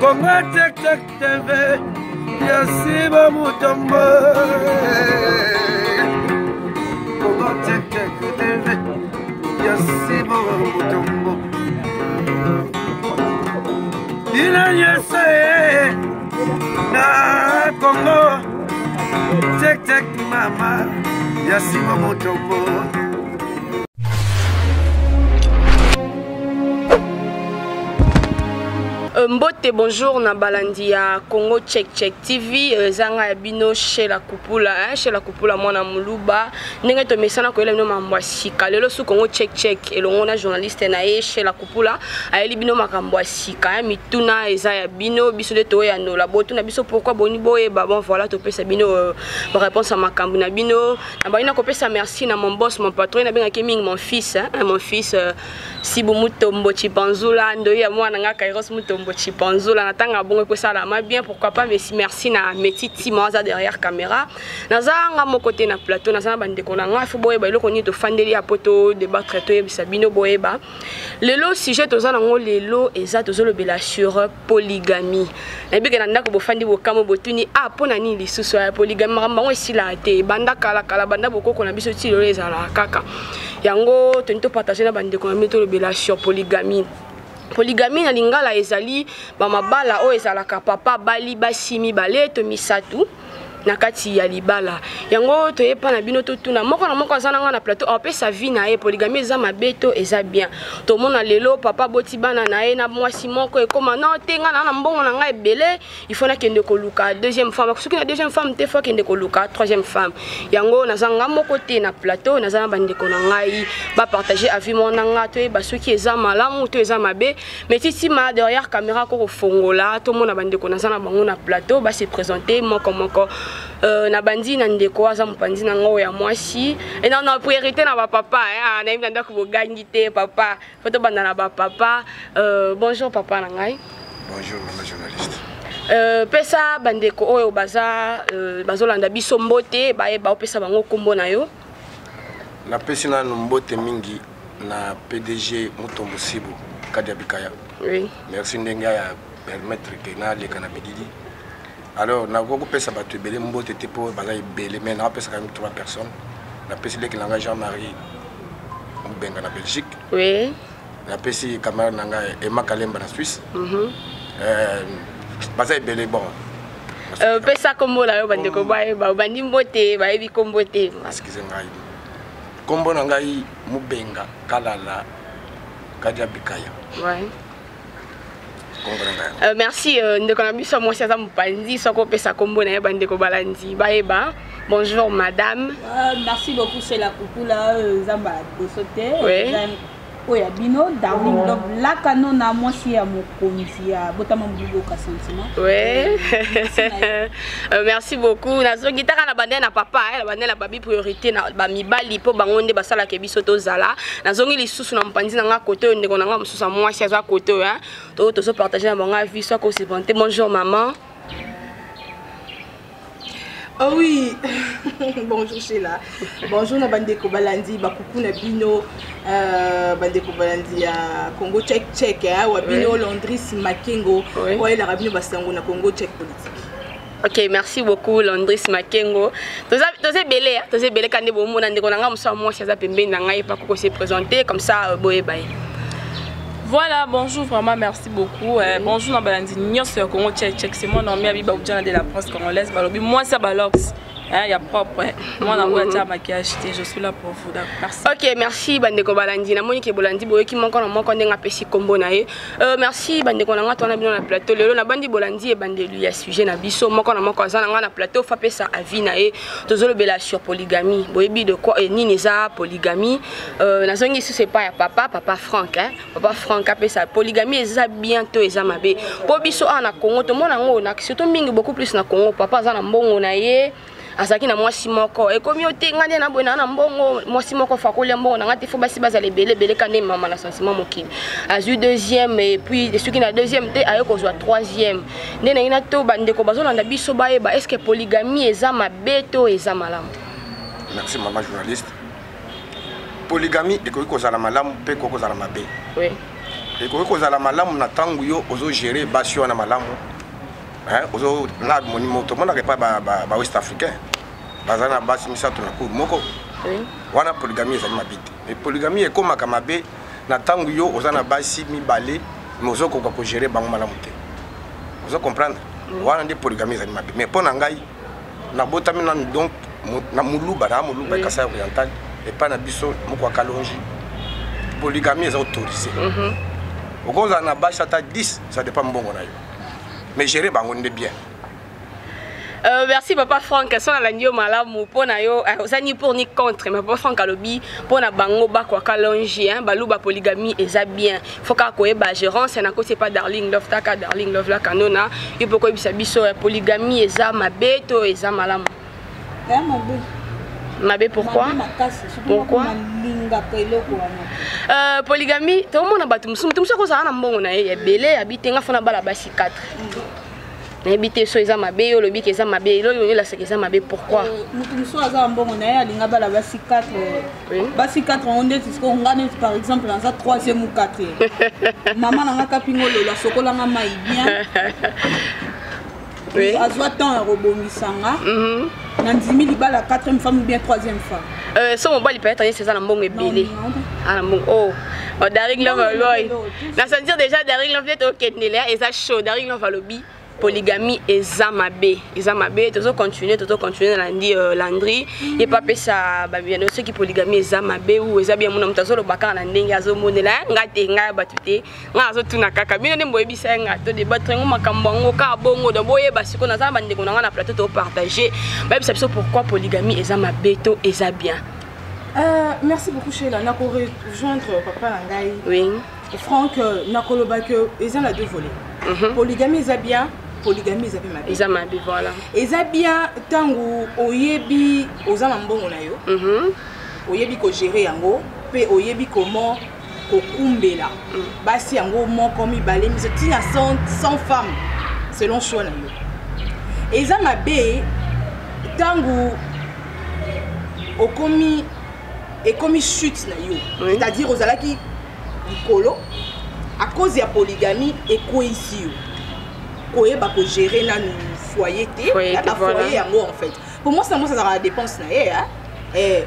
Congo Check Check TV ya Siba Mutombo. Congo Check Check TV ya Siba Mutombo. Bino nyonso ye na Congo Check Check mama ya Siba Mutombo. Mbote, bonjour na balandi ya Congo Check Check TV, eza nga ya bino chez la Kupula, hein, chez la Kupula mwana muluba ndenge tomesana koyela bino mambo ya sika. Lelo su Congo Check Check elongo na journaliste na ye chez la Kupula ayeli bino makambo ya sika, hein, mituna eza ya bino, biso nde toyanola botuna biso pourquoi boni boyeba. Bon voilà, topesa bino ba réponse ya makambo na bino. Na bali na kopesa merci na mon boss, mon patron, nabengaki mingi mon fils, hein, mon fils Sibu Mutombo Chipanzula, ndoyi ya mwana nga Kairos Mutombo Chipanzula, na tanga bongo ko sala ma bien, pourquoi pas. Mais merci na Meti Tima aza derrière caméra. Naza nga moko te na plateau, naza na bandeko na nga, faut boyeba eloko nini tofandeli ya poto débattre, toyebisa bino boyeba. Lelo sujet toza nango lelo eza tozolobela sur polygamie. Nayebi ke na ndako bofandi bokamwe, botuni ah mpo na nini lisusu ya polygamie? Makambo yango esilaka te, banda kala kala, banda bokoko na biso ti lelo ezalaka kaka yango. Toni topartage na bandeko na bino, tolobela sur polygamie. Polygamie na lingala ezali bamabala oyo ezalaka papa bali basi mibale to misato na kati ya libala. Yango toyepa na bino, totuna moko na moko aza na nga na plateau, apesa avis na ye: polygamie eza mabe to eza bien? Tomona lelo papa boti bana na ye na mwasi moko, ekóma no te, nga na mbongo na ngai ebele, il faut nakende koluka deuxième femme, soki na deuxième femme te, faut akende koluka troisième femme. Yango naza nga moko te na plateau, naza na bandeko na ngai, bapartage avis moko na nga, toyeba soki eza malamu to eza mabe. Mais titima derrière caméra ko kofongola, tomona bandeko naza na bango na plateau, base présenter moko moko. Na bandi na ndeko aza mopanzi na ngai ya mwasi e na priorité na bapapa. Nayebi na ndako bogangi te, papa, faut tobanda na bapapa. Bonjour papa na ngai. Bonjour mama journaliste. Pesa bandeko oyo baza bazolanda biso mbote, bayeba, opesa bango nkombo na yo. Napesi nanu mbote mingi na PDG Mutombo Sibu Kadi ya Bikaya. Merci ndenge ya permettre ke naleka na bilili. Alors nakoki kopesa bato ebele mbote te mpo baza ebele, mais nakopesa quand même trois personnes. Napesi leki na ngai Jean-Marie Mobenga na Belgique. Napesi camarade na ngai Emma Kalemba na Suisse. Baza ebele, bon. Pesa nkombo na yo, bandeko bayeba. Obandi mbote, bayebi nkombo te. Excuse ngai, nkombo na ngai Mobenga Kalala Kadia Bikaya. Nkombo na ngai. Merci. Ndeko na biso mwasi aza mopanzi, soki opesa nkombo na ye, bandeko balandi bayeba. Bonjour madame. Merci beaucoup Sheila Kukula, Nzambe ya liboso te. Eza oyo ya bino Darling Love Lakano na mwasi ya mokonzi ya botama mobuboka sentiment. Ouais. Merci beaucoup. Nazongi taka na bande na papa, na bande na babi priorité na bamibali mpo bango nde basalaka biso tozala. Nazongi lisusu na mopanzi na nga kote oyo, ndeko na nga mosusu ya mwasi aza kote oyo, hein. To tozopartage na bango avis, soki osepante. Bonjour maman. Oh oui, bonjour Sheila. Bonjour na bandeko balandi, bakuku na bino, bandeko balandi ya Congo Check Check, hein, wa bino Landris Makengo, oyo elaka bino basango na Congo Check Politique. Ok, merci beaucoup Landris Makengo. Toza ebele, hein, toza ebele kande bomona ndeko na nga mosusu ya mwasi aza pembeni na ngai, pa koko se présenter comme ça, boyeba ye. Voilà, bonjour, vraiment, merci beaucoup. Bonjour, na balandi nyonso ya Congo Check Check. C'est moi, Normia Biba Oudjana de la presse congolaise. Balobi, moi, ça balox. Hein, il y a propre. Hein. Moi, na oya maquillage, je suis là pour vous. D'accord, merci. Ok, merci bandeko balandi. Na moni ke bolandi boyoki moko na moko ndenge apesi kombo na ye. Merci bandeko na nga tona bino na plateau. Lelo na bandi bolandi e bandelu ya sujet na biso moko na moko aza na nga na plateau fa pesa avis na ye. Tozolobela sur polygamie. Boyebi de quoi et nini eza polygamie. Nazongi susu epai ya papa, papa Frank, hein. Papa Frank apesa polygamie eza bien to eza mabe? Po biso awa na Congo tomona yango na surtout mingi, beaucoup plus na Congo, papa aza na mbongo na ye, azalaki na mwasi moko, ekomi yo te, ngai nde naboye na na mbongo, mwasi moko fa kolia mbongo na ngai te, faut basi bazala ebele ebele. Ka nde mama na sentiment mokili azwi deuxième, et puis soki na deuxième te, aye kozwa troisième. Nde nangi na to bandeko bazolanda biso bayeba: est ce que polygamie eza mabe to eza malamu? Merci mama journaliste. Polygamie ekoki kozala malamu mpe ekoki kozala mabe. Ekoki kozala malamu na ntango yo ozogere basi wana malamu, ozo na monimo tomonaka epai ba West Africain baza na basi misato na cour moko. Wana polygamie ezali mabe te, mais polygamie ekomaka mabe na ntango yo oza na basi mibale mais ozokoka kogere bango malamu te. Ozo comprendre? Wana nde polygamie ezali mabe. Mais mpo na ngai, nabotami nanu donc na Moluba, na Moluba, Kasai Oriental, epai na biso moko ya Kalonji, polygamie eza autorisé. Okozala na basi ata 10, ça dépend mbongo na yo, mais gérer bango nde bien. Merci papa Frank. So nalandi yo malamu, mpo na yo oza ni pour ni contre, mais papa Frank alobi mpo na bango bakwaka longi, hein, baluba polygamie eza bien, faut kaka koyeba gérance. Nakoti epa Darling Love. Taka Darling Love la kanona, yo mpo koyebisa biso, polygamie eza mabe to eza malamu? Eza mabe. Mabe pourquoi? Pourquoi? Nalingaka eloko wana. Polygamie, tomona bato mosusu, moto mosusu akozala na mbongo na ye ebele, abi te, nga fona bala basi 4. Nayebi te so eza mabe. Yo olobi ke eza mabe, eloko oyelasaka eza mabe, pourquoi? Moto mosusu aza na mbongo na ye, alinga bala basi 4, basi 4 yango ndeti sikoyo nga neti par exemple naza troisième ou quatrième, mama na nga kapingo lolo asokolanga mai bien, azwa temps ya kobongisa nga, nandimi libala quatrième femme ou bien troisième femme. So mobali peut-être ye eza na mbongo ebele, ana mbongo. Oh, oh, Daring Love boy, na sentir déjà Daring Love nde tokendele, eza chaud. Daring Love alobi polygamie eza mabe, eza mabe. Tozocontinue, tozocontinue. Nalandi Landry, ye mpe apesa babiano soki polygamie eza mabe ou eza bien. Mona moto azoloba kaka na ndenge azomonela. Nga te, ngai ya bato te, ngai azotuna kaka bino nde boyebisa ye. Nga todébattre yango, makambo yango kaka bongo. Donc boyeba sikoyo, naza na bandeko na ngai na plateau, topartage, bayebisa biso pourquoi polygamie eza mabe to eza bien. Merci beaucoup Sheila. Nako rejoindre papa na ngai. Oui. Franck, nakoloba que eza na deux volets. Polygamie eza bien, polygamie eza mpe mabe. Eza mabe, voilà. Eza bien ntango oyebi oza na mbongo na yo. Oyebi kogérer yango mpe oyebi comment kokumbela basi yango moko, mibale, miso, ntina 100 femmes selon choix na yo. Eza mabe ntango okomi, ekomi chute na yo, c'est-à-dire ozalaki likolo, à cause ya polygamie ekweyisi yo, koyeba kogérer nanu foyer te, bafoyer yango. En fait, po mwasi na mwasi azalaka na dépense na ye,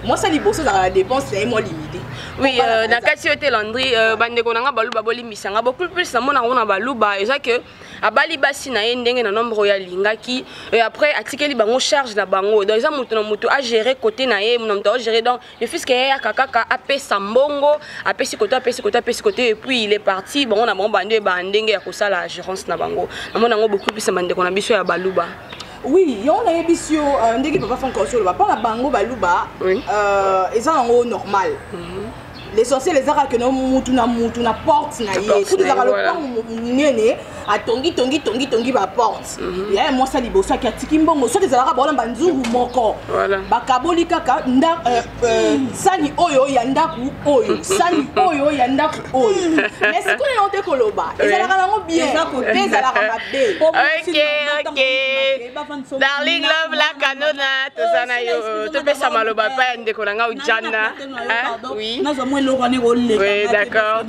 mwasi ya liboso azalaka na dépense na ye mwa limité. Oui, na kati oyo te, Landry, bandeko na nga baluba, bolimbisanga beaucoup plus. Namona yango na baluba eza ke abali basi na ye ndenge na nombre oyo alingaki, et après atikeli bango charge na bango. Donc eza moto na moto agérer côté na ye, na moto agérer. Donc le fils ke yeyaka kaka apesa mbongo, apesi côté, apesi côté, apesi côté, et puis il est parti. Bango na bango bando eyeba ndenge ya kosala gérance na bango. Namona yango beaucoup plus na bandeko na biso ya baluba. Oui, yango nayebisi yo, ndenge papa Frank osoloba, mpo na bango baluba eza yango normal. L'essentiel eza kaka na mutu na mutu na porte na ye. Kutu ezalaka lopango monene, atongi tongi tongi tongi baporte ya mwasi ya liboso, aki atiki mbongo. Soki ezalaka baona banzungu moko, bakaboli kaka sani oyo ya ndako oyo, sani oyo ya ndako oyo. Mais sikoyo yango te koloba ezalaka nango bien te, ezalaka mabe. Ok, Darling Love la kanona, toza na yo, topesa maloba pa ya ndeko na nga Ujana. Oui, nazwa mwa eloko wana ekoleka. Oui, d'accord,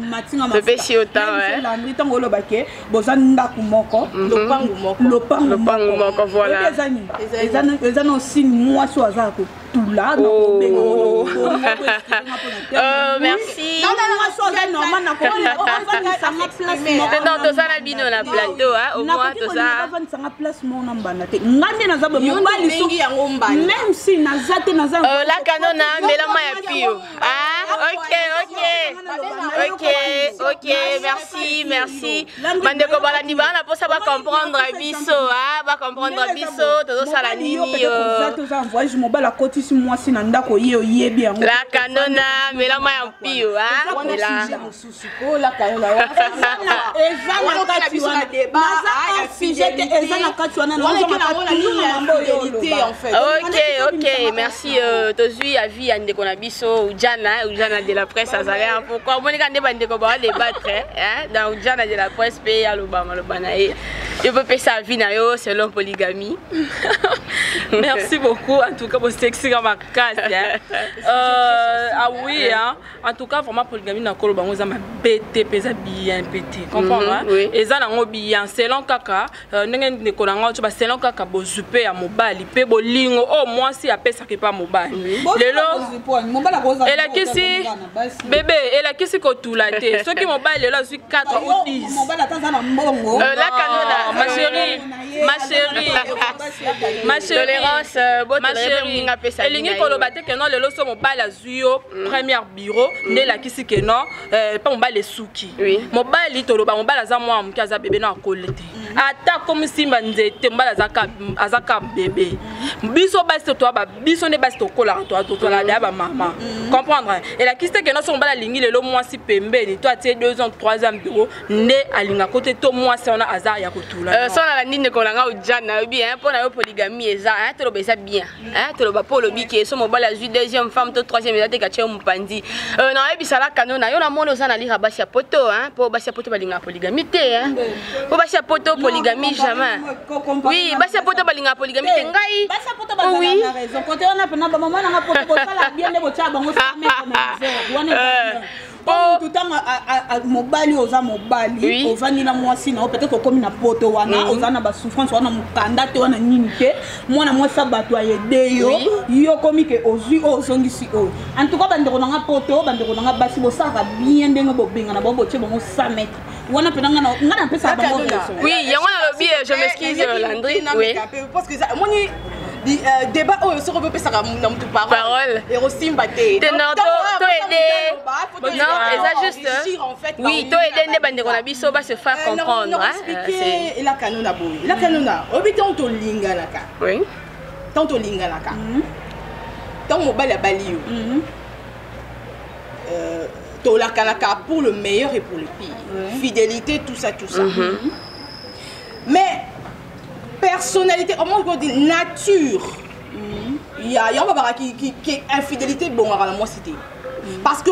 topesi yo temps. Landry, ntango oloba ke boza ndako moko, lopangu moko, lopangu moko, voilà. Eza nini? Eza na signe mwasi oyo aza ya kotula. Merci. Mwasi oyo aza normal nakovandisanga place. Non, toza na bino na plateau, au moins toza. Bavandisanga place moko na mbanda te. Nga nde naza boye, mobali so yango mbanda. Même si naza te, naza. La kanona, melama ya pio. Ah, ok, merci, merci. Bandeko balandi, bana mposa bacomprendre biso, bacomprendre biso tozosala nini. Toza en voyage, mobali akotisi mwasi na ndako, ye oyebi yango. La kanona, melama ya mpio. Eza na kati wana, sujet te, eza na kati wana. Ok, merci. Tozwi avis ya ndeko na biso Ujana, Ujana de la Presse azali. Pourquoi omonika nde bandeko baodébattre dans Ujana de la Presse mpe aloba maloba na ye? Yo mpe pesa avis na yo selon polygamie. Merci beaucoup. En tout cas, vous sexy comme makasi. Hein. Ah oui, hein. En tout cas, vraiment, polygamie na kolo bango za ma bête pesa bien pété. Comprendre hein? Oui. Eza nango bien selon kaka ndenge ndeko na ngo ba selon kaka bozupe ya mobali pe bolingo o mwasi apesaka pa mobali. Lelo elakisi bébé elakisi kotula te. Soki mobali lelo azwi 4 ou 10. Mobali ata na mbongo. La kanona ma chérie, ma chérie. Ma chérie, tolérance, ma chérie, elingi koloba te ke non lelo so mobali azwi yo première bureau nde elakisi ke non pa mobali esuki. Mobali toloba mobali aza mwana moke, aza bebe na akoli te, ata komi simba nzete mobali aza ka bebe. Biso basi toa biso nde basi tokolaka totolaka ya bamama, comprendre? Elakisi te ke non so mobali alingi lelo mwasi pembeni to atie 2 ans 3 ans bureau nde alingako te to mwasi wana aza ya kotula. So nalandi ndeko na nga Ojana, nayebi mpo na yo polygamie eza, toloba eza bien, toloba mpo olobi ke so mobali azwi deuxième femme to troisième eza te katie yo mopanzi. Nayebisala kano na yo, namoni oza na lira basi ya poto, mpo basi ya poto balingaka polygamie te, mpo basi ya poto polygamie jamais. Oui, basi ya poto balingaka polygamie te. Ngai basi ya poto bazala na raison kote wana mpena. Bamama nanga poto bosala bien nde botya bango wana. Mutu ntango mobali, oza mobali, ovandi na mwasi na yo, peut-être okomi na poto wana, oza na basouffrance wana, mokanda te wana, nini te, mwana mwasi ya bato ayede yo, yo okomi ke ozwi oyo, ozongisi oyo. En tout cas, bandeko nanga poto, bandeko nanga basi, bosalaka bien ndenge bobengana bango, botie bango 100 mètre wana mpena. Nga napesaka bango raison. Oui, yango nalobi, je m'excuse Landry, oui. Parce que omoni débat oyo, soki opesaka na motu parole, ekosimba te. Non, toede, non, eza juste, oui, toede nde bandeko na biso ba se faire comprendre. Expliquer elaka no na boye, elaka no na oyebi, ntango tolinganaka, ntango tolinganaka, ntango mobali abali yo, tolakanaka pour le meilleur et pour le pire, fidélité, tout ça, tout ça. Mais personnalité, comment on dit, nature ya yango, babaka ki infidélité ebongaka na mwasi te, parce que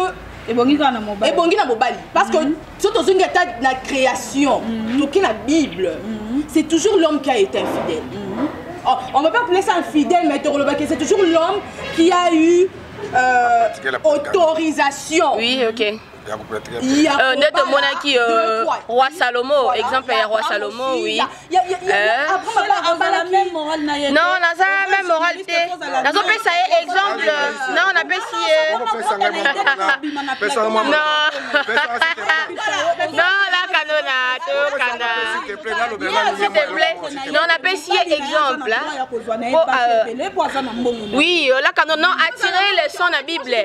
ebongi kaka na mobali. Ebongi na mobali, parce que so tozongi ata na création, toki na Bible, c'est toujours l'homme qui a été infidèle. Oh, on va pas appeler ça infidèle, mais tolobaki c'est toujours l'homme qui a eu autorisation. Oui, ok. Nde tomonaki roi Salomo, exemple ya roi Salomo, oui. Non, naza même moral te, nazopesa ye exemple. Non, napesi ye, non, non, lakanona tokanda, s'il te plaît. Non, napesi ye exemple. Oui, lakano, non, attirer leçon na Bible.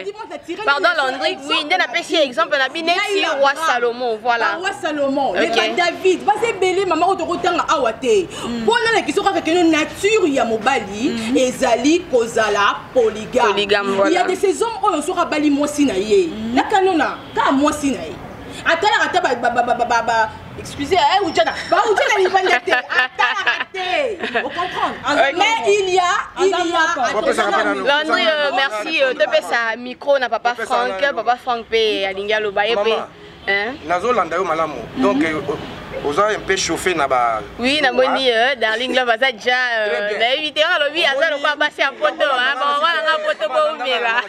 Pardon Landry, oui, nde napesi ye exemple na bi neti roi Salomo, voilà. Roi Salomon, okay. David, baza ebele, mama oyo tokotanga awa te, mpona na kaka keno nature ya mobali ezali kozala polygame. Polygame, voilà. Il y a de ces hommes oyo soki abali mwasi na ye, nakanona kaka mwasi na ye, atalaka ata, excusez, ujana baujana libanda te, atalaka te, ocomprendre? Mais il y a Landry, merci. Topesa micro na papa Frank. Papa Frank mpe alingi aloba ye mpe. Nazolanda yo malamu, donc oza un peu chauffé na ba Oui, namoni Darling Love aza déjà, nayebi te, wana alobi aza lokola basi ya poto, bango nanga poto boumela.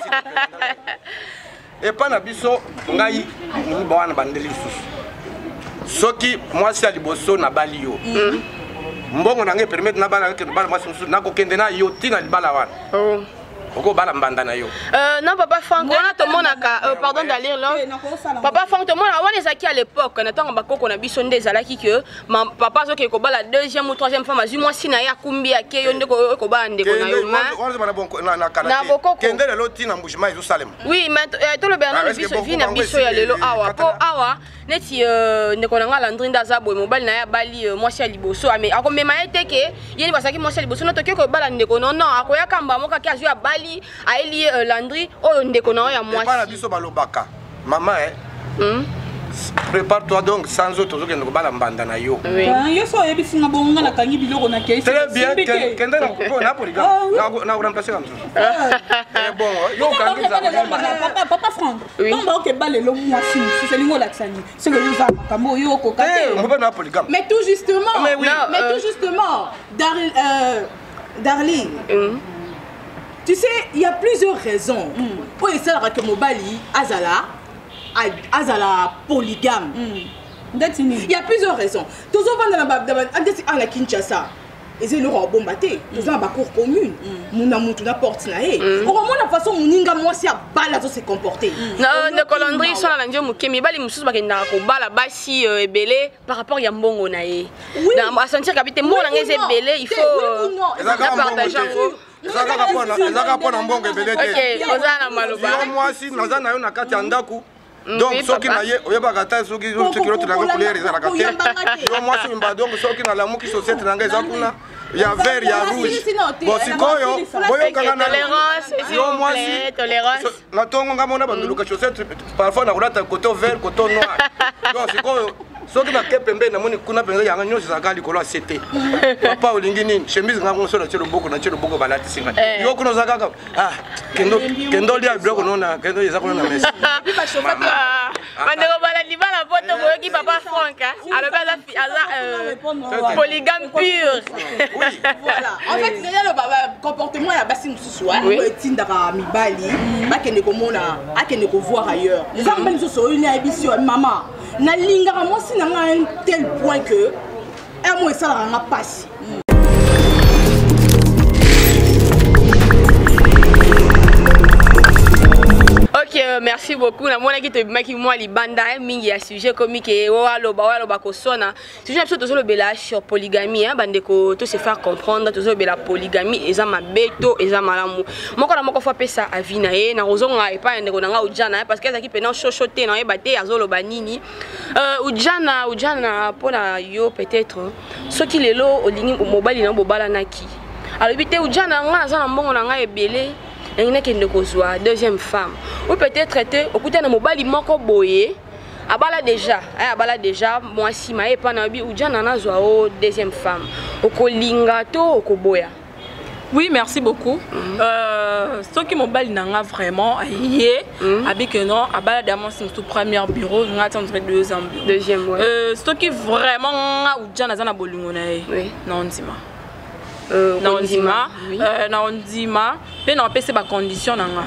Epa na biso, ngai moluba wana bandeli lisusu, soki mwasi ya liboso nabali yo, mbongo na ngai permettre nabala, bala mwasi mosusu, nakokende na yo ntina libala wana, okobala mbanda na yo. Non, papa Frank, wana tomonaka, pardon d'aller là, papa Frank, tomonaka wana ezalaki à l'époque na ntango bakoko na biso nde ezalaki ke papa azokende kobala deuxième ou troisième femme, azwi mwasi na ye, akumbi, ake, yo nde kobala ndeko na yo. Na bokoko, kende lelo ntina mbujima ezosalema. Oui, mais tolobela nano biso vie na biso ya lelo awa, mpo awa neti ndeko na nga Landry nde aza boye, mobali na ye abali mwasi ya liboso, ame akomema ye te ke ye nde bazalaki mwasi ya liboso, no tokoki kobala ndeko, no, non, akoyaka mbala moko ake, azwi, abali, ayeli ye Landry oyo ndeko na yo ya mwasi. Na biso balobaka, mama, prépare toi donc, sans oyo tozokende kobala mbanda na yo. Yo so oyebisi nga bongo, nga nakangi biloko na kei. Très bien, kende na polygame, na remplacer ka mosusu. Bon, yo okangi. Papa Frank, ntango baoke lelo mwasi mosusu, elingi olakisa nini? Soki oyo oza makambo oyo okoka te. Mobali na polygame. Mais tout justement, mais tout justement, Darling. Darling, tu sais, il y a plusieurs raisons oyo esalaka ke mobali azala azala polygame. Ndeti nini? Il y a plusieurs raisons. Tozovanda na ndeti awa na Kinshasa, eza eloko ya kobomba te, toza na bacour commune, muna mutu na porte na ye, okomona façon moninga mwasi abala azo se comporter. Na ndeko Landry, so nalandi yo moke, mibali mosusu bakendaka kobala basi ebele par rapport ya mbongo na ye. Asentir kabi te mbongo na ngai eza ebele, il faut Eza kaka mbongo napartage te. yango. Eza kaka mpo na mbongo ebele te. Ok, oza na maloba. Yo mwasi, naza na yo na kati ya ndako, donc Oui, soki papa. na ye oyebaka ta soki culotte na nga couleur ezalaka te. Yo mwasi mimba, donc soki nalamuki, chaussette na ngai eza kuna ya vert, ya rouge. Bon, sikoyo boyokanga na Tolérance, s'il yo vous mwasi. plaît, tolérance. Na ntongo nga mona bandoluka chaussette, parfois nakolata coton vert, coton noir. Donc sikoyo soki nake pembeni, namoni kuna mpenza yanga nyonso ezalaka likolo ya sete. Papa, olingi nini? Chemise nga ngo so natie loboko, natie loboko, balatisi ngai. Yo kuna oza kaka, ah, kendo kendo lia biloko nona, kendo eza kuna na mesa. Ah, bandeko balandi bana poto, boyoki papa Frank, hein? Alobi aza polygame pur. Oui. Voilà, en fait déjà le comportement ya basi mosusu oyo etindaka mibali bakende komona, akende kovoir ailleurs, eza mibali mosusu oyo nayebisi yo, mama, nalingaka mwasi na ngai un tel point que mo esalaka nga mpasi. Ok, merci beaucoup. Namonaki tobimaki mwa libanda mingi ya sujet, komi ke oyo aloba, oyo aloba kosona. Sujet na biso, tozolobela sur polygamie, hein, bandeko, to se faire comprendre. Tozolobela polygamie, eza mabe to eza malamu? Moko na moko faut apesa avis na ye. Na kozonga epai ya ndeko na nga Ujana, hein, parce que azalaki mpena shosho te, nayeba te azoloba nini. Ujana, Ujana, mpona yo, peut-être soki lelo olingi mobali na yo, bobalanaki, alobi te: "Ujana, nga naza na mbongo na ngai ebele, nangi nakende kozwa deuxième femme." Ou peut-être te okutana na mobali moko boye, abala déjà, abala déjà mwasi ma ye epa na yobi: "Ujana, nazwa o deuxième femme." Okolinga to okoboya? Oui, merci beaucoup. Soki mobali na nga vraiment ye abi que non, abala da mwasi mosusu, première bureau, nga ti entre deuxième bureau. Deuxième, ouais. Soki vraiment nga uja naza na bolingo na ye, na ondima. Na ondima. Oui. Na ondima mpe na opesi bacondition na nga,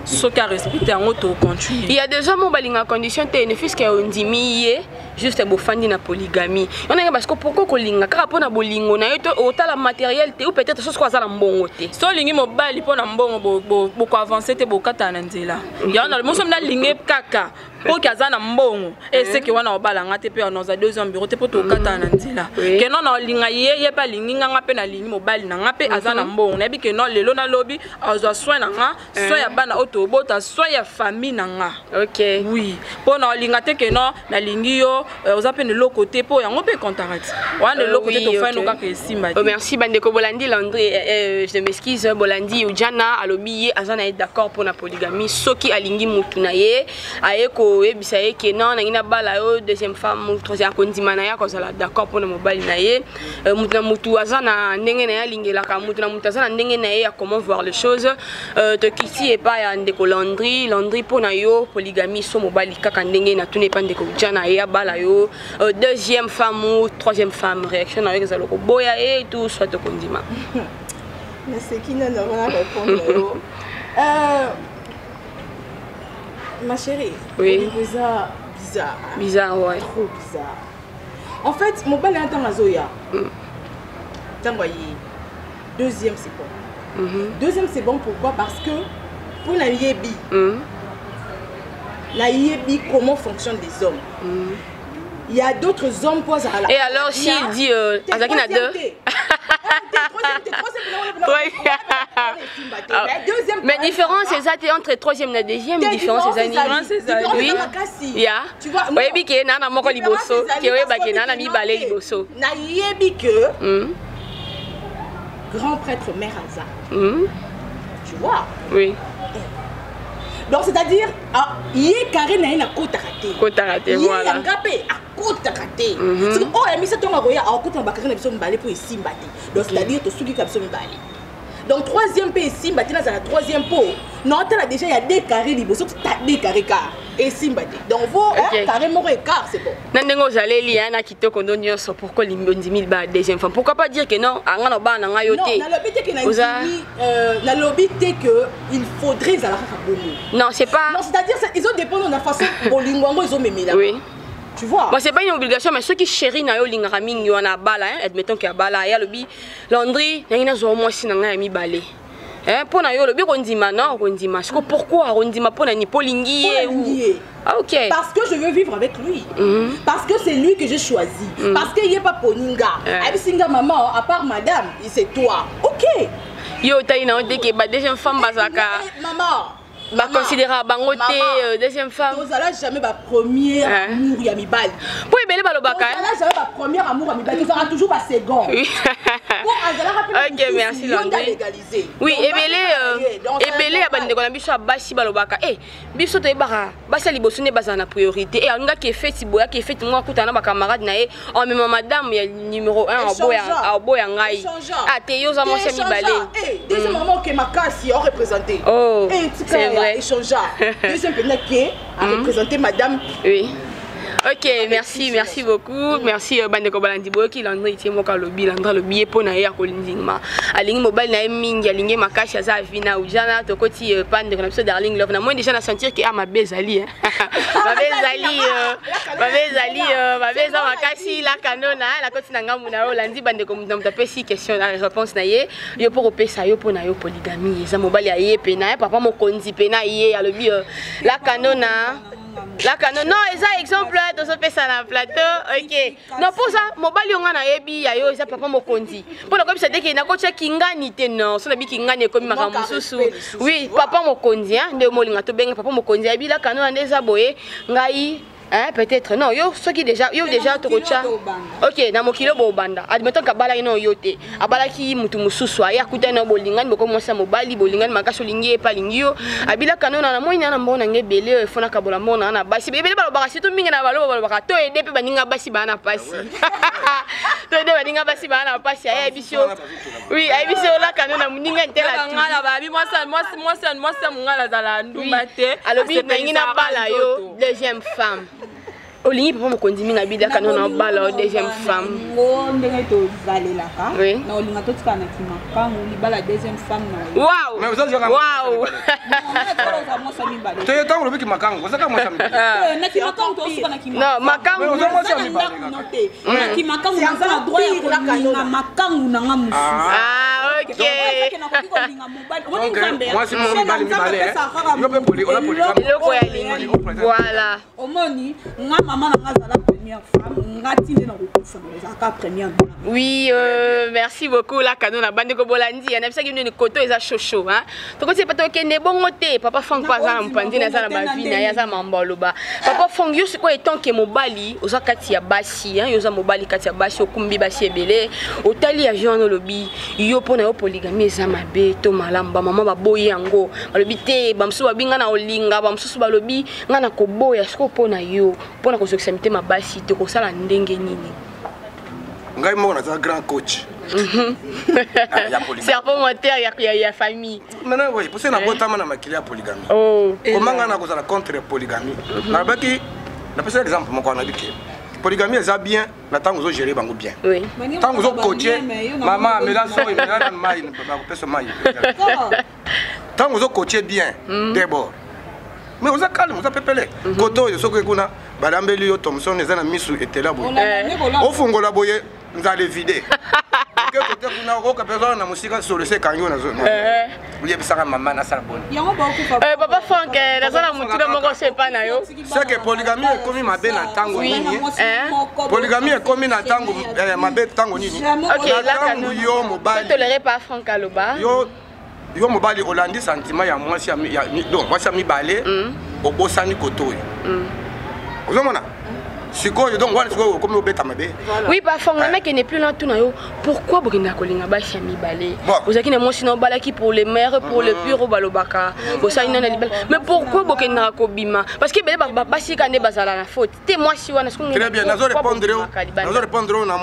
soki arespecte yango, tocontinue. Il y a des hommes oyo balingaka condition te, ne fût-ce que ondimi ye, juste bofandi na polygamie yo ndenge. Parce que pourquoi kolinga kaka mpo na bolingo na ye to otala matériel te, ou peut-être soki aza na mbongo te? So olingi mobali mpo na mbongo, bokoavance te, bokatana na nzela. Yango na moso nalingi kaka mpo ke aza na mbongo, eseke wana obalanga te, mpe naza deuxième bureau te, mpo tokatana na nzela. Ke non, naolinga ye, ye mpe alingi nga, nga mpe nalingi mobali na nga mpe aza na mbongo, nayebi ke non, lelo nalobi azwa soin na nga, soin ya bana oyo tobota, soin ya famille na nga. Oui, mpo na olinga te ke non, nalingi yo, oza mpe na eloko te, mpo yango mpe ekontaka ti wana eloko te, tofai no kaka esimba te. Oh, merci. Bandeko bolandi Landry, je m'excuse, bolandi Ujana, alobi ye aza na ye d'accord mpona polygamie soki alingi mutu na ye, aye koyebisa ye ke non, nangi nabala yo deuxième femme, troisième, akondima na ye, akozala d'accord mpona mobali na ye. Mutu na mutu aza na ndenge na ye alingelaka, mutu na mutu aza na ndenge na ye ya comment voir les choses. Tokiti epai ya ndeko Landry. Landry, mpo na yo polygamie, so mobali kaka ndenge natuni epai ndeko Ujana, ye abala yo deuxième femme ou troisième femme, réaction na yo ezala koboya ye tout soit okondima? Naseki nano wana répondre yo. Ma chérie, Oui. eza bizarre. Bizarre, ouais. Trop bizarre. En fait, mobali wana, ntango azoya, ntango aye, deuxième c'est bon. Deuxième c'est bon, pourquoi? Parce que mpo nayebi, nayebi comment fonctionnent les hommes. Il y a d'autres hommes mpo azala. Et alors s'il dit azalaki na deux? Mais différence eza te entre troisième na deuxième, différence eza nini? Oui, ya oyebi ke naa na moko liboso, ke oyebake naa na mibale liboso. Nayebi que grand prêtre mère aza, tu vois? Oui. Donc c'est-à-dire, ah, ye carré na ye nakotaka te. Kotaka te. Ye Voilà. yanga mpe akotaka te. Soki oyo ya misato ntongo akoya, akota na bacarré na biso mibale mpo esimba te. Donc c'est-à-dire tosukika biso mibale. Donc troisième mpe esimba te, nazala troisième mpo Naotala déjà ya deux carré liboso, ta deux carré car esimba te. Donc vo carré moko écart, c'est bon. Na ndenge ozaleli na kitoko ndo nyonso, pourquoi ondimi libala deuxième femme? Pourquoi pas dire que non, anga na bana na ngai yo te? Nalobi te ke nandimi, nalobi te que il faudrait ezala kaka bongo. Non, c'est pas, non, c'est-à-dire ezodépendre na façon bolingo yango ezomemela. Tu vois? Bon, c'est pas une obligation, mais ceux qui chéri na yo lingaka mingi wana bala, hein, admettons que abala, ya lobi Landry, nangi nazwa mwasi na ngai ya mibale. Hein, mpo na yo olobi kondima, non, kondima. Siko pourquoi kondima? Mpo na nini? Mpo olingi ye? Ah, ok. Parce que je veux vivre avec lui. Parce que c'est lui que j'ai choisi. Parce qu'il n'y a pas poninga. Abisinga maman, à part madame, c'est toi. Ok. Yo otali na yo te ke ba deuxième femme bazalaka Maman, baconsidéra bango te deuxième femme? Tozala jamais bapremier amour ya mibali. Mpo ebele balobaka. Tozala jamais bapremier amour ya mibali, tozalaka toujours basecond. Ok, merci Landry. Oui, ebele ebele ya bandeko na biso ya basi balobaka e biso toyebaka basi ya liboso nde bazala na priorité e alingaki efeti boye, aki efeti moko akutana na bacamarade na ye, amema madame ya numéro 1, aboya ngai ate yo oza mwasi ya mibale. Deuxième maman, ok, makasi oreprésente. Oh, c'est vrai. Échangea deuxième mpenza ke areprésente madame. Oui. Ok, merci, merci beaucoup. Merci bandeko balandi, boyoki Landry tie moko alobi, Landry alobi ye mpo na ye akolindima. Alingi mobali na ye mingi, alingi makasi, aza avina ujana tokoti pa ndeko na biso Darling Love. Na moi déjà na sentir ke ah, mabe ezali, hein. Mabe ezali, mabe ezali, mabe eza makasi la kanona nakoti na ngambu na yo olandi bandeko, moto na moto apesi question na réponse na ye. Yo mpo kopesa yo mpo na yo polygamie eza mobali aye mpe na ye papa mokonzi mpe na ye alobi la kanona, la kano, non, eza exemple tozopesa na plateau. Ok, non, mpoza mobali oyo nga nayebi ya yo eza papa mokonzi, mpo nakoyebisa te ke nakotya kingani te. Non, so nabi kingani ekomi makambo mosusu. Oui, papa mokonzi nde molinga tobenga papa mokonzi, ayebi la kano nde eza boye ngai. Hein, peut-être non, yo soki déjà yo déjà tokotya. Ok, na mokili oyo bobanda, admettons ke abalaki no yo te, abalaki mutu mosusu, aye akutani na bolingani, boko mwasi ya mobali, bolingani makasi, olingi ye epe alingi yo, abilaka no na namoni na na mbongo na ngai ebele oyo efo nakabola mbongo na nga na basi ebele. Balobaka surtout mingi na baloba, balobaka to ede mpe baninga basi baa na pasi, to ede baninga basi baa na pasi. Ayebi yo, oui, ayebi so olaka no na moninga ntela. Ngala babi mwasi ya mongala azala ndumba te. Alobi nangi nabala yo deuxième femme, olingi papa mokonzi mingi, abilaka no na bala yo deuxième femme. Ngo ndenge tozalelaka na olinga totikala na kimakangu, libala deuxième femme na Wow, wow. Mwasi ya mibale. Te, ntango olobiki makangu, ozaka mwasi ya mibale. Na kimakangu tosuka na. Non, makangu. Oza mwasi ya mibale. Ndako te, na kimakangu naza na droit ya kolinga makangu na nga mosusu. Ah, ok. Nakoki kolinga mobali, omoni Nzambe. Mwasi moko, mibali mibale, yo mpe oza polygame. Eloko ya lingi, voilà. Omoni nga, mama na nga azala première femme, nga ti nde na kokufa ezalaka première dame. Oui, merci beaucoup la kano na bandeko bolandi. Na bisaki nini koto eza chaud chaud, hein. Tokoti pa tokende bongo te, papa Frank pa aza na mopanzi na aza na bavi na ye, aza mambo aloba. Papa Frank, yo sikoyo etant que mobali, oza kati ya basi, hein, yo oza mobali kati ya basi, okumbi basi ebele, otali avion wana, olobi yo mpo na yo polygamie eza mabe to malamu? Bamama baboyi yango, balobi te, bamosusu babi nga na olinga, bamosusu balobi nga na koboya. Sikoyo mpo na yo, mpo na kozokisa mitema basi te, kosala ndenge nini? Ngai moko naza grand coach ya polygamie. Serpent moteur ya famille. Maintenant, oui, parce que nabotama na makili ya polygamie. Oh. Koma ngai nakozala contre polygamie? Nalobaki, napesa exemple moko wana, nayebi ke polygamie eza bien na ntango ozogérer bango bien, ntango ozocoacher mama amela soi, mela nanu mai, bakopesa mai, ntango ozocoacher bien d'abord, mais oza calme, oza pepele. Kote oyo soki kuna balambeli yo thomson, eza na misu etela boye, ofungola boye, nzala evide ke kote kuna okoka mpe ozala na mosika, solo se ekangi oyo oyebisaka mama nasala boni. Yango baokufa. Papa Frank, naza na motuna moko so epa na yo. Seke polygamie ekomi mabe na ntango nini? Polygamie ekomi na ntango mabe ntango nini? Ok. Na ntango yo mobali toléré pa Frank aloba. Yo mobali olandi sentiment ya mwasi donc mwasi ya mibale, obosani kote oyo ozomona sikoyo, donc wana sikoyo okomi obeta mabe. Oui, pa Frank, na mekende plus na tuna yo pourquoi bokendaka kolinga basi ya mibale? Ozalaki na mwasi na obalaki pour le meilleur, pour le pire, oyo balobaka bosali nano na libala, mais pourquoi bokendaka kobima? Parce que ebele basi ka nde bazala na faute te, mwasi wana. Très bien, nazo répondre yo, nazo répondre yo na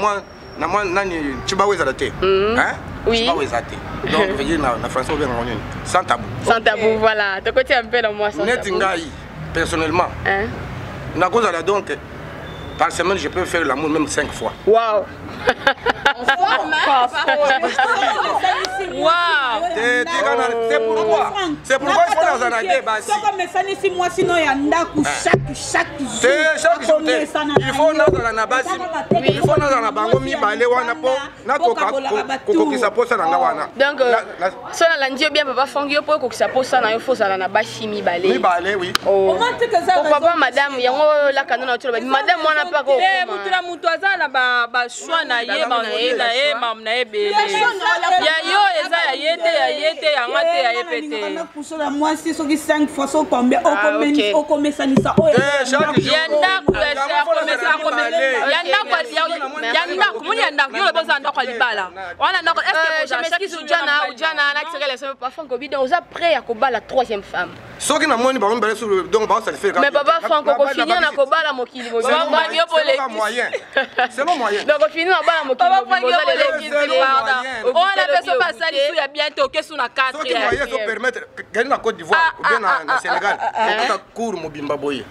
mwa nani, cibawo ezala te. Hein? Oui. Sika eza te. Donc veut dire na français obenga ngo nini? Sans tabou. Sans tabou, voilà. Tokoti un peu dans moi sans Neti tabou. ngai personnellement. Hein? Nakozala donc par semaine je peux faire l'amour même 5 fois. Wow. Wow. C'est pourquoi. C'est pourquoi il faut nazala nde basi. Soko mesanisi mwasi no ya ndako chaque jour. Te chaque jour te. Il faut nazala na basi. Il faut nazala na bango mibale wana po nakoka kokokisa posa na nga wana. Donc so nalandi yo bien papa Frank, yo po okokisa posa na yo fo ozala na basi mibale. Mibale oui. Oh. Papa madame yango olaka nano otoloba madame wana mpe ako te mutu na mutu aza na bachoix na ye bangi na ye mamu na ye ebele ya yo eza ya ye te ya ye te yanga te ya ye pe te na mwasi soki 5 fois so combien okomesanisa oyo ya ndako ya ndako ya ndako moni ya ndako yo lobi oza ndako ya libala wana ndako est-ce que je m'excuse Ujana Ujana na tiré les papa Franck Obi donc oza prêt ya kobala troisième femme soki namoni bango mibale donc baosatisfaire mais papa Franck okofinir na kobala mokili moyen selon moyen donc ofinir na bala mokili wana mpe so basali su ya bien te oke su na 4 soki moyen so permettre kende na Côte d'Ivoire ou bien na Sénégal okota cour mobimba boye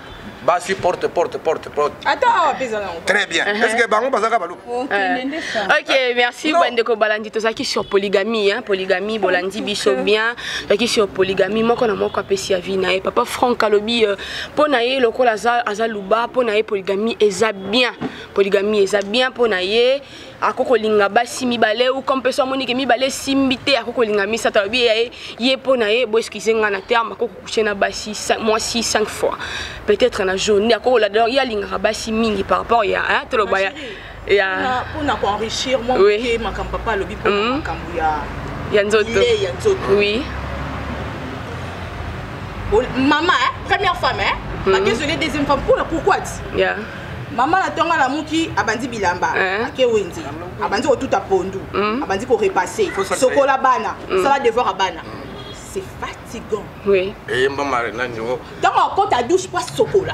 basi porte porte porte porte. Attends, awa pesa nango. Très bien. Est-ce que bango bazaka baluka? Ok, merci bandeko balandi tozalaki sur polygamie, hein, polygamie bolandi biso bien. Tozalaki sur polygamie moko na moko apesi avis na ye. Papa Franck alobi mpo na ye lokola aza aza luba mpo na ye polygamie eza bien. Polygamie eza bien mpo na ye. Akoko linga basi mibale ou comme peso amoni ke mibale simbi te akoko linga misato alobi ye ye mpo na ye bo excuse nga na terme akoko coucher na basi mwasi 5 fois peut-être na journée akoko la donc ye alingaka basi mingi par rapport ya hein toloba ya ya mpona koenrichir mwa moke makambo papa alobi mpona makambo ya ya nzoto ya nzoto. Oui. Maman, hein, première femme, hein, mm. Désolé, deuxième femme, pourquoi? Yeah. Maman la tonga la muki abandi bilamba, ake wenzi, abandi kotuta pondu, abandi ko repasser, sokola bana, sala devoir à bana. C'est fatigant. Oui. Et maman nani o. Tant qu'on ta douche pas sokola.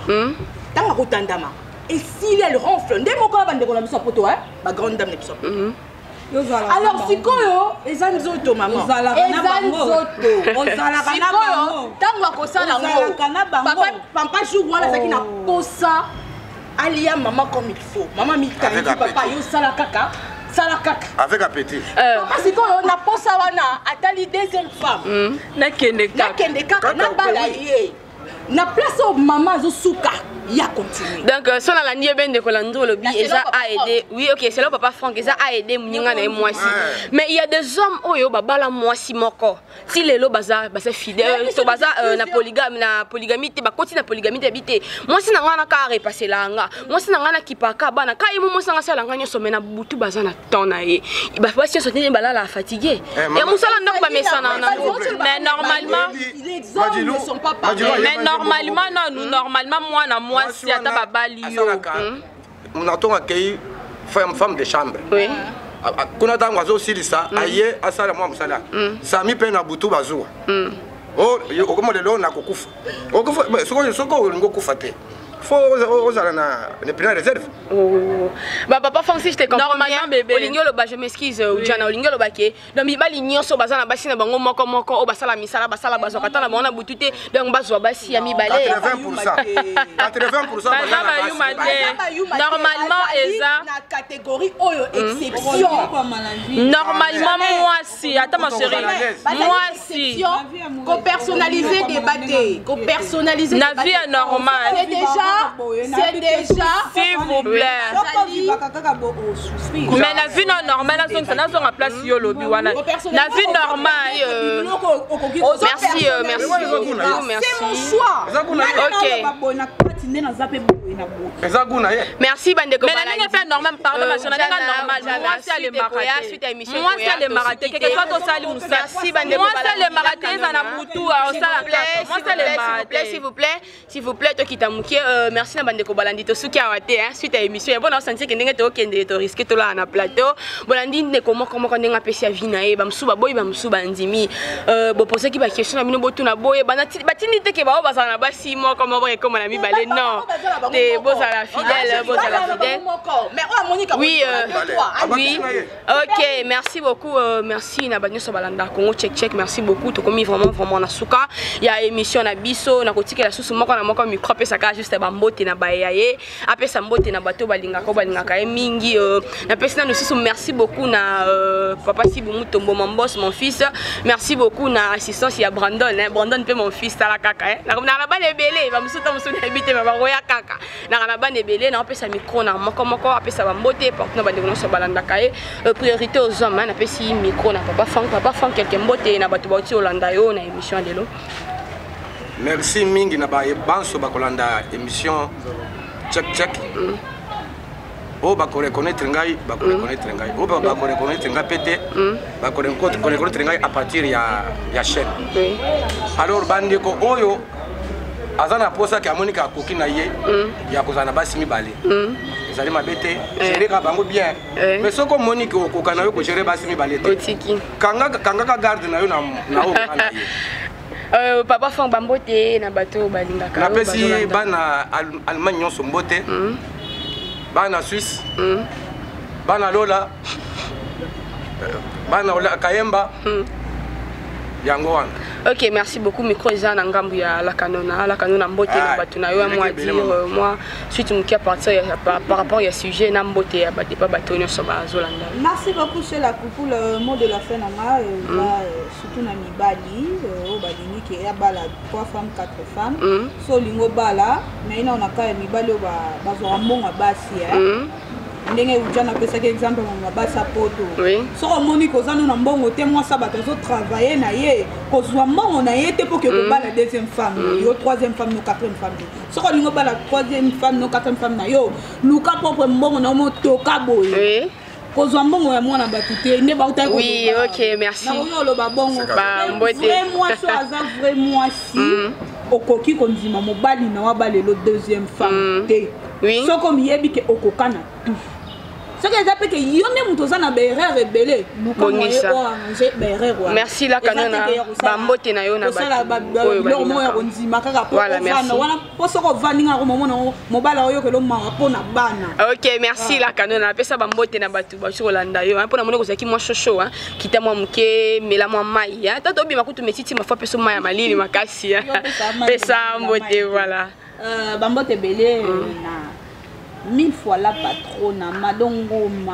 Tant qu'on tandama. Et s'il elle ronfle, ndé moko bande ko na biso poto hein, ba grande dame na biso. Alors sikoyo eza nzoto mama. Eza nzoto. Sikoyo tango akosala ngo. Papa papa jour wana azalaki na posa alia maman comme il faut. Maman mikangi papa yo sala kaka. Sala kaka. Avec appétit. Papa sikoyo na posa wana atali deuxième femme. Nakende kaka. Nakende kaka na bala ye. Na place où maman azosuka. Il a continué. Donc, si on a la niébène de Kolando, le bi, et ça a aidé. Oui, ok, c'est là papa Franck, et ça a aidé Mouninga et moi aussi. Mais il y a des hommes, oh yo, baba la moi aussi, moko. Si les lots, baza, baza fidèle, so baza, na polygame, na polygamie, ba continue na polygamie, habité. Moi si na ngana ka repasser la nga. Moi si na ngana ki paka bana, ka yemo moi sanga sala nganya so mena butu baza na temps na ye. Ba ba si so tene bala la fatigué. Et musala ndako ba mesana na. Mais normalement, les hommes ne sont pas pareils. Mais normalement non, nous normalement moi na moi si ata babali yo. On attend accueillir femme de chambre. Oui. Kuna tango azosilisa aye asala mwa musala. Sami pe na butu bazuwa. Oh, okoma lelo na kokufa. Okufa soko soko olingo kufa te. Faut ozala na ne prendre réserve. Oh. Bah papa Francis, je te comprends bien. Olingi oloba, je m'excuse Ujana, olingi oloba ke donc mibali nyonso baza na basi na bango moko moko o basala misala basala bazwaka ta na bango na butu te donc bazwa basi ya mibale. 80%. 80% baza na basi. Normalement eza na catégorie oyo exception. Normalement moi si attends ma chérie. Moi si ko personnaliser débat ko personnaliser na vie normale. C'est déjà s'il vous plaît. Mais la vie non normale, la place yo lobi wana. La vie normale. Merci, merci. C'est mon choix. Ok. Merci bandeko. Mais la ligne fait normal, pardon, ma chérie, normal. Moi si elle est maratée. Moi si elle est maratée, quelque soit au sali ou ça. Merci bandeko. Moi si elle est maratée, ça na mutu au sala. Moi si elle est maratée. S'il vous plaît, s'il vous plaît, toi qui t'as mouké, merci na bandeko balandi tosuki awa te hein, suite à émission ya bona sentir ke ndenge tokende to risque to la na plateau bolandi ndeko moko moko ndenge apesi avis na ye bamusu baboyi bamusu bandimi boposaki ba question na bino botuna boye bana batindi te ke bao bazala na basi moko moko ekoma na mibale non te bozala fidèle bozala fidèle mais oyo amoni ka Oui, trois oui. Ok, merci beaucoup. Merci na banyo balanda Congo check check. Merci beaucoup. Tokomi vraiment vraiment na suka. Ya émission na biso na kotikela susu moko na moko micro pesa ka juste ba mbote na ba yaye. Apesa mbote na bato balinga ko balinga ka mingi. Na pesi na susu merci beaucoup na papa Sibu Mutombo mon boss mon fils. Merci beaucoup na assistance ya Brandon hein. Brandon pe mon fils tala kaka hein. Na na ba ebele ba musuta musu na ebite ba roya kaka. Na na ba ebele na pesa micro na moko moko apesa ba mbote porte na ba ndeko nyonso balandaka ye. Priorité aux hommes hein, napesi micro na papa Frank. Papa Frank quelque mbote na bato bauti olanda yo na émission lelo. Merci mingi na ba banso bakolanda émission check check. Oyo bakoreconnaître ngai, bakoreconnaître ngai. Oyo bakoreconnaître ngai pe te, bakoreconnaître ngai à partir ya chaîne. Alors bandeko oyo aza na posa ke amoni ka akoki na ye ya kozala na basi mibale. Ezali mabe te, gérer ka bango bien. Mais soki omoni ke okoka na yo kogérer basi mibale te, Otiki. Kangaka garde na yo na oyo okoka na ye. Papa Frank, bambote na bato balingaka yo, Napesi bazolanda. bana Allemagne nyonso mbote. Bana Suisse. Bana Lola. Bana Ola, Kayemba. Yango wana. Ok, merci beaucoup. Micro eza na ngambu ya la Canona, la Canona mbote na Ah, bato na yo ya eleki moi ebele, dire, mama. moi suite moki à partir ya, par rapport ya sujet na mbote ya bato pa bato nyonso bazolanda. Merci beaucoup chez la coucou. Le mot de la fin na nga, va, surtout na mibali, oyo balingi ke ya bala 3 femmes, 4 femmes. So olingo bala, mais ina ona ka ya mibali oyo bazwaka mbongo ya basi, hein. Ndenge uja napesaki exemple ya mama basi ya poto. Soki omoni koza no na mbongo te, mwasi ya bato azotravaille na ye, kozwa mbongo na ye te mpo ke kobala deuxième femme na yo, troisième femme no, quatrième femme te. Soki olingi obala troisième femme no, quatrième femme na yo, luka propre mbongo na yo motoka boye. Kozwa mbongo ya mwana bato te, nde bautaki Oui, koloba. ok, merci. Nakoki koloba bongo. Ba, mbote. Vrai mwasi oyo aza vrai mwasi, okoki kondima mobali na wa balelo deuxième femme te. Soki omiyebi ke okoka na tout. Soki eza pe ke yo nde moto oza na ba erreur ebele, luka moyen Bongisa. oyo arranger ba erreur wana. Merci la Eza te Canona. ke ya kosala Ba mbote na yo na kosala bato ba oyo biloko moko ya balingaka. kondima kaka po Voilà, ovanda merci. wana, po soki ovandi nga komomona ngo, mobali oyokela mawa mpo na bana. Ok, merci la Canona. Napesa ba mbote na bato bauti kolanda yo, hein. Mpo na moni kozalaki mwa shosho, hein. Kita mwa moke, mela mwa mai, hein. Tata obima kutu metiti mafo apeso mai ya malili makasi, hein. Yo pesa mai Pesa ya mbote, mai. voilà. Bambote ebele, na mille fois la patrona Madongoma,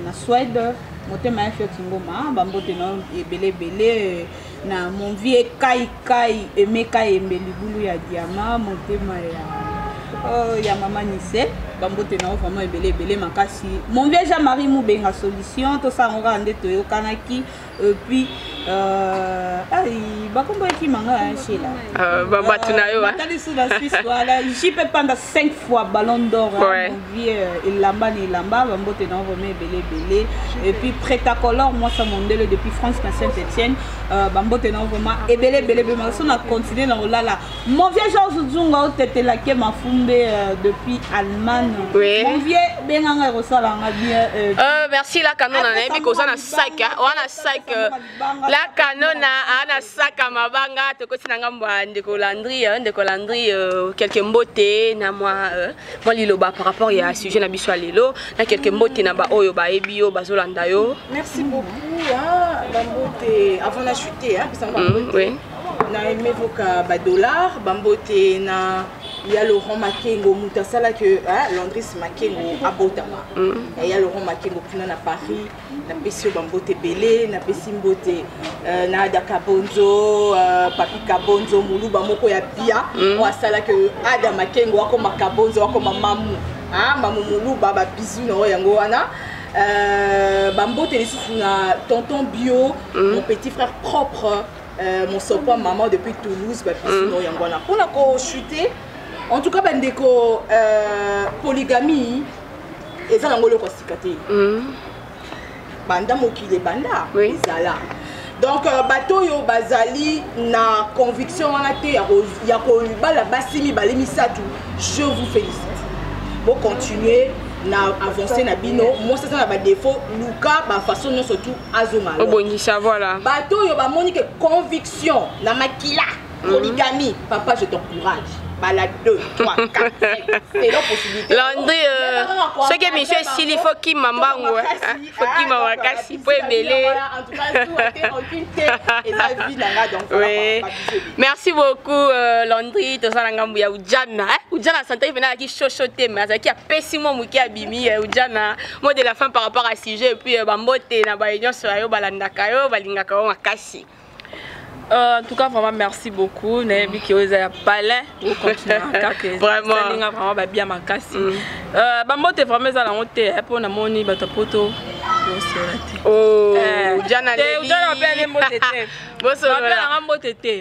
na Suède, motema ya Fioti Ngoma, bambote na ebele ebele, na mon vieux Kai Kai Emeka Embe libulu ya diamant, motema ya mama Nise, bambote na vraiment ebele ebele makasi. Mon vieux Jean-Marie Mubenga solution, to ça ngora nde toyokanaki. Et puis, ay, bakombo ekimanga, hein, Sheila. Ba bato na yo, hein. Nathalie Sou la Suisse, voilà. JP Panda 5 fois ballon d'or, hein, mon vieux, Elamba ni Elamba, bambote na vraiment ebele ebele. Et puis Prêt-à-color, moi ça mondele depuis France na Saint-Étienne, bambote na vraiment ebele ebele ebele. Mais on a continué dans là. Mon vieux Georges Zunga otetelake mafumbe, depuis Allemagne. Mon vieux Benganga Rosalanga bien. Merci la Canona, Après, nayebi ça koza na mwa sac, hein. libanga, Wana sac, ça mwa libanga, la ça mwa Canona, libanga. ana sac ya mabanga, tokoti na ngambo ya ndeko Landry, hein, ndeko Landry, quelques mbote na mwa liloba par rapport ya sujet na biso ya lelo, na quelques mbote na ba oyo bayebi yo, bazolanda yo. Merci beaucoup, hein, bambote avant na chuter, hein, parce que bambote. Na aimé voka ba dollar, bambote na ya Laurent Makengo, mutu asalaki, hein, Landris Makengo abotama. Ya Laurent Makengo kuna na Paris, napesi yo bambote ebele, napesi mbote, na Ada Kabonzo, Papi Kabonzo, moluba moko ya bia, oyo asalaki Ada Makengo akoma Kabonzo, akoma Mamu. Ah, Mamu Moluba, ba bisous na oyo yango wana. Bambote lisusu na tonton Bio, mon petit frère propre, mon sopa maman depuis Toulouse, ba bisous na oyo yango wana. Mpona kochute, en tout cas bandeko, polygamie eza nango eloko ya sika te. Banda mokili ebanda, ezala. Donc, bato oyo bazali na conviction wana te ya kobala basi mibale misato, je vous félicite, bocontinue na avancé na bino. Mwasi aza na badéfaut, luka bafaçon nyonso tu azonga alors. Obongisa, voilà. Bato oyo bamoni ke conviction na makila polygamie, papa, je t'encourage. Bala 2, 3, 4, 5, selon possibilité. Landry, soki émission esili, faut kima mbangu, faut kima makasi po ebele. En tout cas, zuwa te, aucune te, eza vie na nga, donc voilà. Oui. Quoi, babisous ebele. Merci beaucoup, Landry. Toza na ngambu ya Ujana, hein? Ujana santaki mpena azalaki shosho te, mais azalaki apesi mwa moke, abimi. Ujana, mot de la fin par rapport à sujet, et puis bambote na baye nyonso ya yo balandaka yo, balingaka yo makasi. En tout cas, vraiment, merci beaucoup. Nayebi ke oyo eza ya palin, ocontinue kaka. Vraiment. Esalinga vraiment babia makasi. Bambote vraiment eza nango te, mpo namoni bato ya poto bosola te. Oh, Ujana te. leli. Ujana bapia nde mbote te. Bosolola. Bapia nanga mbote te.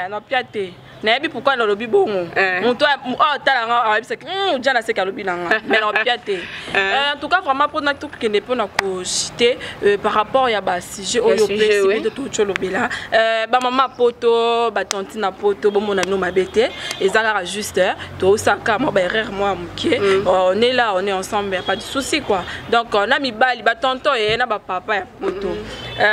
Napia te, nayebi pourquoi nalobi bongo. Moto oyo atala nga ayebisaki Ujana seki alobi na nga, mais napia te. En tout cas, vraiment, mpona tokende mpona kochite par rapport ya basujet oyo sujet, opesi oui. mpe touti olobela, bamama poto, batantine na poto, bomona bino mabe te, eza kaka juste tosaka mwa baerreur mwa ya moke. On est là, on est ensemble, y a pas de souci, quoi. Donc na mibali, batonton ye na bapapa ya poto,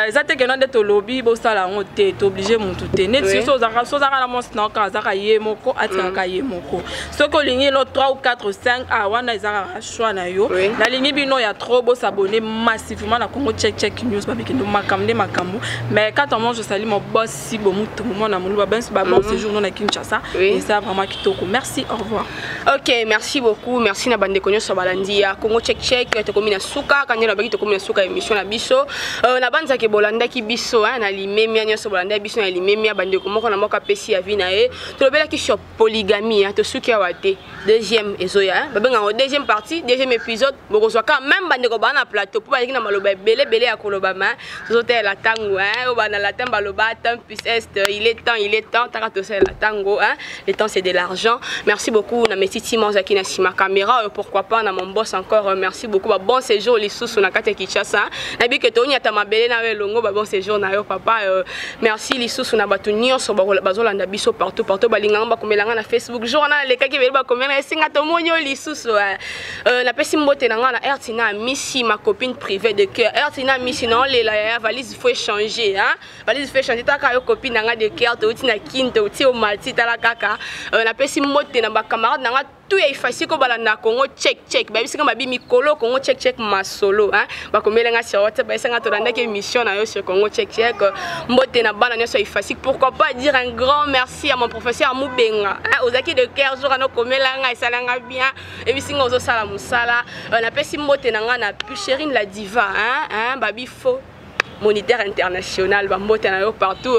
eza te keno nde tolobi bosala yango te, tooblige motu te. Neti so ozalaka na mwasi na yo, kaka azalaka ye moko, atikaka ye moko. Soki olingi no 3 ou 4 ou 5, ah, wana eza kaka choix na yo. Nalingi bino ya trop bosabonner massivement na Congo Check Check News, babikendo makambo nde makambo. Mais quand on mange, je salue mon boss Sibo Mutombo, mwana moluba, ben ba bon séjour no na Kinshasa. Et ça, vraiment kitoko. Merci, au revoir. Ok, merci beaucoup. Merci na bandeko nyonso balandi ya Congo Check Check. Tokomi na suka, kande na baki tokomi na suka émission na biso. Na banzaki bolandaki biso, hein, na limemia nyonso, bolandaki biso na limemia. Bandeko moko na moko apesi ya vie na ye. Tolobelaki sur polygamie, hein, tosuki awa te. Deuxième ezoya, hein. Babenga deuxième partie, deuxième épisode, bokozwa quand même bandeko ba na plateau po baliki na maloba ebele ebele ya koloba, ma tozotela tango, hein, oyo bana latin baloba tempus est, il est temps, il est temps, taka tosala tango, hein. Le temps, c'est de l'argent. Merci beaucoup na Messi Timon zaki na sima caméra, pourquoi pas na mon boss encore, merci beaucoup. Ba bon séjour lisusu na kati ya Kinshasa. Na bi ke tonyata mabele na yo elongo, ba bon séjour na yo papa. Merci lisusu na bato nyonso bazolanda biso partout partout, balinganga, bakomelanga na Facebook. Jour wana alekaki ebele, bakomela esinga tomoni yo lisusu. Napesi mbote na nga na Ertina Misi, ma copine privée de cœur. Ertina Misi, na olela ya valise, faut échanger, hein, valise faut échanger. Taka yo copine na nga de cœur, touti na Kin, touti o Mati, tala kaka. Napesi mbote na bacamarade na nga tout ya ifasi ko balanda Congo Check Check. Bayebisaka babi mikolo Congo Check Check masolo, hein, bakomelenga sur WhatsApp, bayebisanga tolandaki émission na yo sur Congo Check Check. Mbote na bana nyonso ya ifasi. Pourquoi pas dire un grand merci à mon professeur Mubenga, hein, ozalaki de cœur jour wana okomelanga, esalanga bien, ebisinga ozosala mosala. Napesi mbote na nga na Pucherine la diva, hein, hein, babi faux moniteur international, bambote na yo partout.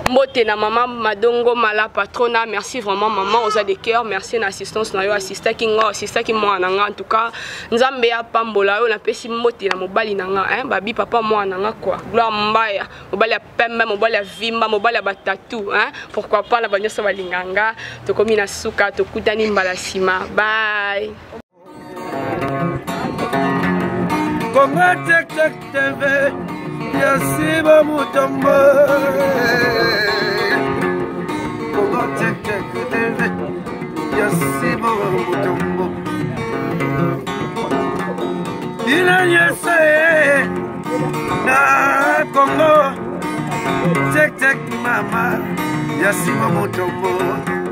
Mbote na mama Madongo Mala patrona, merci vraiment maman, oza de cœur, merci na assistance na yo, assistaki nga, assistaki mwana na nga. En tout cas, Nzambe apambola yo. Napesi mbote na mobali na nga, hein, babi papa mwana na nga, quoi, Gloire Mbaya, mobali ya pembe, mobali ya vimba, mobali ya batatu, hein, pourquoi pas na banyonso balinganga. Tokomi na suka, tokutani mbala nsima, bye. Congo Check Check TV ya Siba Mutombo. Congo Check Check TV ya Siba Mutombo. Bino nyonso ye na Congo Check Check, mama ya Siba Mutombo.